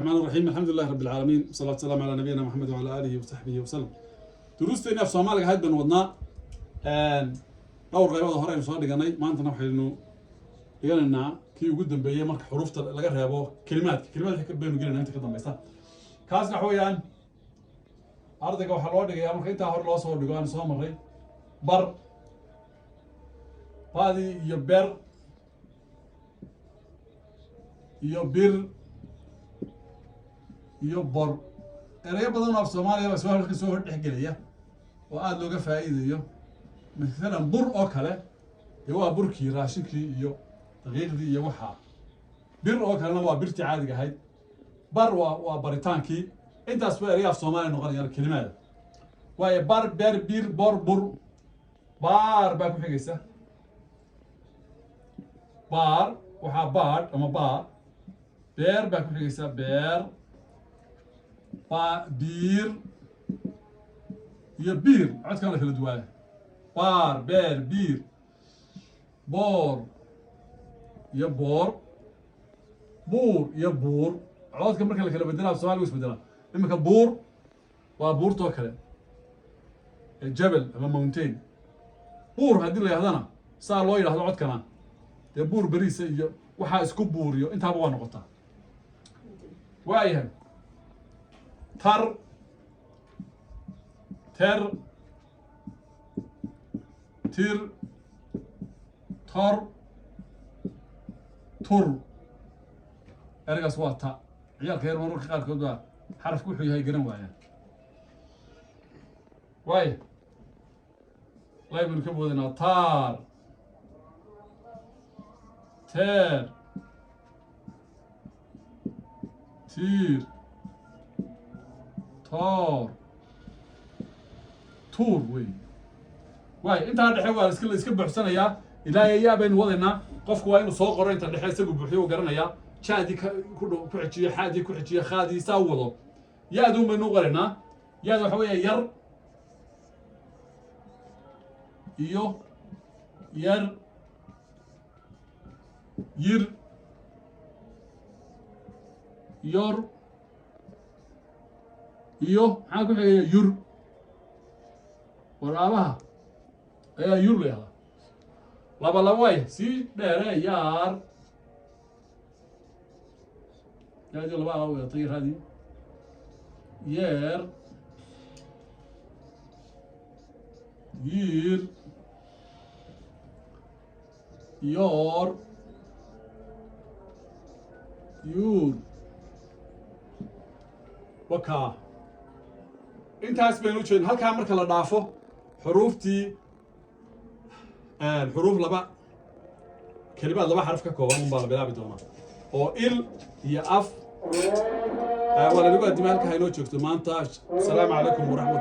الرحمن الرحيم، الحمد لله رب العالمين، والصلاة والسلام على نبينا محمد وعلى آله وصحبه وسلم. Duruusteeni af Soomaaliga ahayd baynu wadnaa. Dhowr qaybood hore aynu soo dhiganay. Maantana waxaynu dhiganaynaa kii ugu dambeeyey marka xuruufta laga reebo kelimaadka. Kelimaadka baynu gelinaa inta ka dambeysa. Kaasna waxa weeyaan ardayga waxaa loo dhigayaa marka intaa hore loo soo dhigo aan soo marray bar, badi iyo ber iyo bir iyo bor. Ereyo badan oo af Soomaaliya baa soo halka soo hor dhexgelaya oo aada looga faa'iidayo. Mathalan bur oo kale dee waa burkii, raashinkii iyo daqiiqdii iyo waxaa. Bir oo kalena waa birtii caadiga ahayd. Bar waa baritaankii. Intaas ba ereyo af Soomaaliya noqonayaan kelimaada waayo: bar, ber, bir, bor, bur. Baar baa ku xigaysa. Baar waxaa baadh ama baar. Beer baa ku xigaysa, beer, ba, biir iyo biir. Codkan la kala duwaaya: baar, beer, biir. Boor iyo boor, buur iyo buur. Codadka marka la kala bedelaa Somalia isbedelaa. Iminka buur waa buurtoo kale, jabel ama mountain. Buur haddii la yidhahdana, saa loo yidhahdo codkana dee buur beriisa iyo waxaa isku buuriyo intaaba waa noqotaa. Waayahay: tar, ter, tir, tor, tur. Ereygaas waa ta. Ciyaalka yar mararka qaarkood baa xarafku wuxuu yahay garan waayaan. Waaya, laybaynu ka boodanaa. Taar, teer, tiir, toor, tuur wey. Waay, intaa dhexe waa la iska buuxsanayaa. Ilaa yaa baynu wadaynaa. Qofku waa inuu soo qoro inta dhexe, isagu buuxiyo, uu garanayaa. Jaadii ku xijiyo, xaadii ku xijiyo, khaadii, saa u wado. Ya-duun baynu u qoraynaa. Ya-da waxa weeya yar iyo yar, yir, yor iyo maxaa ku xigaya? Yur. Waraabaha ayaa yur la yahdaa. Laba laba way sii dheere: yaar, yaadi laba aa weatay raadi, yeer, yiir, yoor, yuur. Wakaa, intaas baynu ujeedin. Halkaa marka la dhaafo xuruuftii, xuruuf laba kelimaad laba xaraf ka kooban un baa la bilaabi doonaa oo il iyo af. Waa lanagu addimay. Halka haynoo joogto maanta. Asalaamu calaykum waraxmat